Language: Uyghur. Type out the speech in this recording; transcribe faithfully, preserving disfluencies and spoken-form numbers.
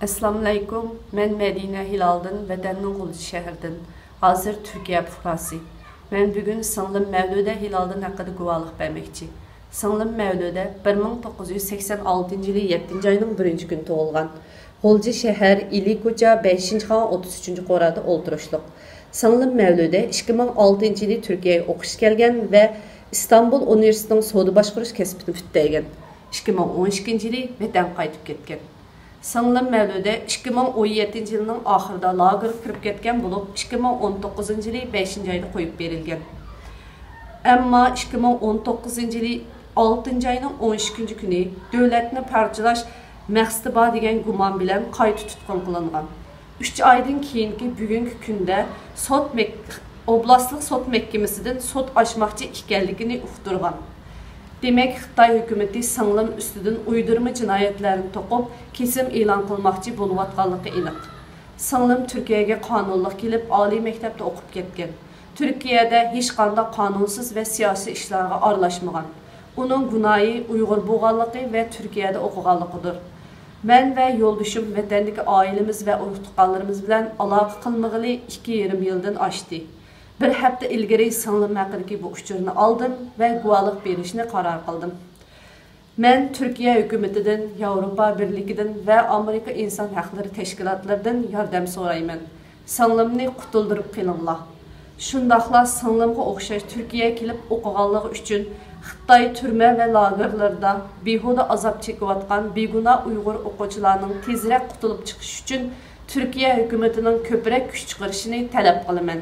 ئەسسالامۇئەلەيكۇم، مەن مەدىنە ھىلالدىن، ۋەتەننىڭ غۇلجا شەھىرىدىن، ھازىر تۈركىيە پۇقراسى. مەن بۈگۈن سىڭلىم مەۋلۇدە ھىلالدىن ھەققىدە گۇۋاھلىق بەرمەكچى. سىڭلىم مەۋلۇدە بىر مىڭ توققۇز يۈز سەكسەن ئالتىنچى يىلى يەتتىنچى ئاينىڭ بىرىنچى كۈنى تۇغۇلغان. غۇلجا شەھەر، ئىلى كوچا، بەشىنچى خان، ئوتتۇز ئۈچىنچى قورادە ئولتۇرۇشلۇق. سىڭلىم مەۋلۇدە ئىككى مىڭ ئالتىنچى يىلى تۈركىيەگە ئوقۇشقا كەلگەن ۋە ئىستانبۇل ئۇنىۋېرسىتېتىنىڭ سودا باشقۇرۇش كەسپىنى پۈتتۈرگەن. ئىككى مىڭ ئون ئىككىنچى يىلى ۋەتەنگە قايتىپ كەتكەن. سىڭلىم مەۋلۇدە ئىككى مىڭ ئون يەتتىنچى يىلنىڭ ئاخىرىدا لاگېرغا كىرىپ كەتكەن بولۇپ، ئىككى مىڭ ئون توققۇزىنچى يىلى بەشىنچى ئايدا قويۇپ بېرىلگەن. ئەمما ئىككى مىڭ ئون توققۇزىنچى يىلى ئالتىنچى ئاينىڭ ئون ئىككىنچى كۈنى دۆلەتنى پارچىلاش مەقسىتى بار دېگەن گۇمان بىلەن قايتا تۇتقۇن قىلىنغان. ئۈچ ئايدىن كېيىنكى بۈگۈنكى كۈندە سوت مەك-، ئوبلاستلىق سوت مەھكىمىسىدىن سوت ئاچماقچى ئىكەنلىكىنى ئۇقتۇرغان. دېمەك، خىتاي ھۆكۈمىتى سىڭلىم ئۈستىدىن ئۇيدۇرما جىنايەتلەرنى توقۇپ، كېسىم ئېلان قىلماقچى بولۇۋاتقانلىقى ئېنىق. سىڭلىم تۈركىيەگە قانۇنلۇق كېلىپ، ئالىي مەكتەپتە ئوقۇپ كەتكەن. تۈركىيەدە ھېچقانداق قانۇنسىز ۋە سىياسىي ئىشلارغا ئارىلاشمىغان. ئۇنىڭ گۇناھى ئۇيغۇر بولغانلىقى ۋە تۈركىيەدە ئوقۇغانلىقىدۇر. مەن ۋە يولدىشىم ۋەتەندىكى ئائىلىمىز ۋە ئۇرۇق-تۇغقانلىرىمىز بىلەن ئالاقە قىلمىغىلى ئىككى يېرىم يىلدىن ئاشتى. بىر ھەپتە ئىلگىرى سىڭلىم ھەققىدىكى بۇ ئۇچۇرنى ئالدىم ۋە گۇۋاھلىق بېرىشنى قارار قىلدىم. مەن تۈركىيە ھۆكۈمىتىدىن، ياۋروپا بىرلىكىدىن ۋە ئامېرىكا ئىنسان ھەقلىرى تەشكىلاتلىرىدىن ياردەم سورايمەن. سىڭلىمنى قۇتۇلدۇرۇپ قېلىڭلار. شۇنداقلا سىڭلىمغا ئوخشاش تۈركىيەگە كېلىپ ئوقۇغانلىقى ئۈچۈن خىتاي تۈرمە ۋە لاگېرلىرىدا بىھۇدە ئازاب چېكىۋاتقان بىگۇناھ ئۇيغۇر ئوقۇغۇچىلارنىڭ تېزرەك قۇتۇلۇپ چىقىشى ئۈچۈن تۈركىيە ھۆكۈمىتىنىڭ كۆپرەك كۈچ چىقىرىشىنى تەلەپ قىلىمەن.